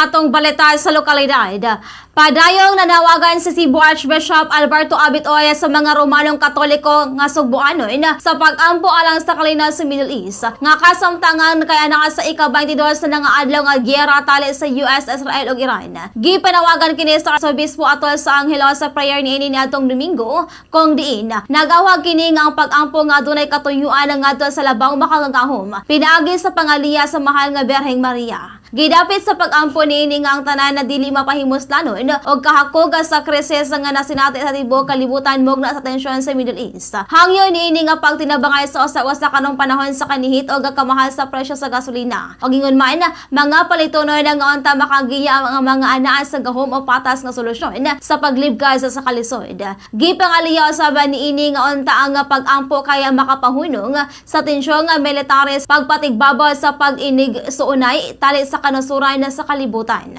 Sa atong balita sa lokalidad, padayong nanawagan si Cebu Archbishop Alberto Abitoy sa mga Romanong Katoliko nga Sugbuanon sa pag-ampo alang sa kalinaw sa Middle East. Nga kasamtangan kaya naa sa ika-22 sa nga adlaw nga giyera tali sa US, Israel ug Iran. Gipanawagan kini sa Arsobispo atol sa Angelus sa prayer niini niadtong Domingo, kung diin nagawag kini nga ang pag-ampo nga adunay katuyuan ngadto sa Labang Makagagahom pinaagi sa pangaliya sa Mahal nga Birheng Maria. Gidapit sa pag-ampo niini nga ang tanan na dili mapahimuslanon og kahakog sa krisis nga nasinati sa tibuok kalibutan mugna sa tensyon sa Middle East. Hangyo niini nga pagtinabangay sa usa-usa kanong panahon sa kanihit og kamahal sa presyo sa gasolina. Og ingon man mga palitunon nga unta makagiya ang mga anaa sa gahom o patas nga solusyon sa paglibgas sa kalisod. Gipangaliya usab niini nga unta ang pag-ampo kaya makapahunong sa tensyong militaris, pagpatigbabaw sa pag-inig-suunay tali sa kanasuran sa kalibutan.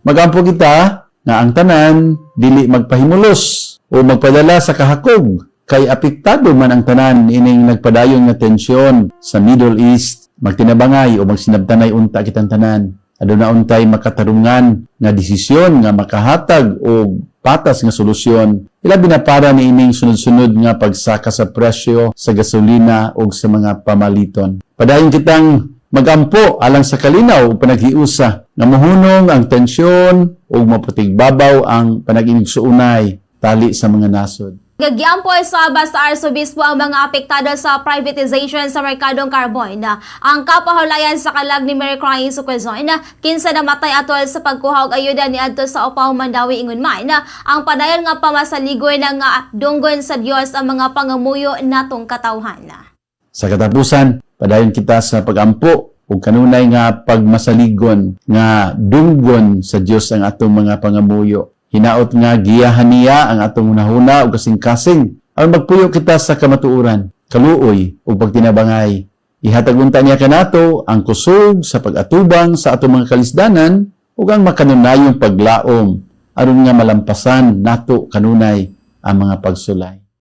Magampo kita nga ang tanan dili magpahimulos o magpadala sa kahakog kay apektado man ang tanan ining nagpadayon nga tensyon sa Middle East. Magtinabangay o magsinabtanay unta kitang tanan. Aduna untay makatarungan nga desisyon nga makahatag og patas nga solusyon, ilabi na para niining sunod-sunod nga pagsaka sa presyo sa gasolina ug sa mga pamaliton. Padayon kitang magampo alang sa kalinaw ug panaghiusa nga mohunong ang tensyon ug mapatigbabaw ang panag-inigsuunay tali sa mga nasod. Giampo usab sa Arsobispo ang mga apektado sa privatization sa merkadong carbon. Ang kapahulayan sa kalag ni Mary Crying sa Quezon, kinsa namatay atol sa pagkuha og ayuda niadto sa Opaw, Mandaue. Ingon man ang padayon nga pamasaligoy na nga dunggon sa Dios ang mga pangamuyo natong katawhan. Sa katapusan, padayon kita sa pagampo ug kanunay nga pagmasaligon nga dunggon sa Dios ang atong mga pangamuyo. Hinaot nga giyahan niya ang atong hunahuna ug kasing-kasing aron magpuyo kita sa kamatuoran, kaluoy ug pagtinabangay. Ihatag unta niya kanato ang kusog sa pag-atubang sa atong mga kalisdanan ug ang makanunayong paglaom aron nga malampasan nato kanunay ang mga pagsulay.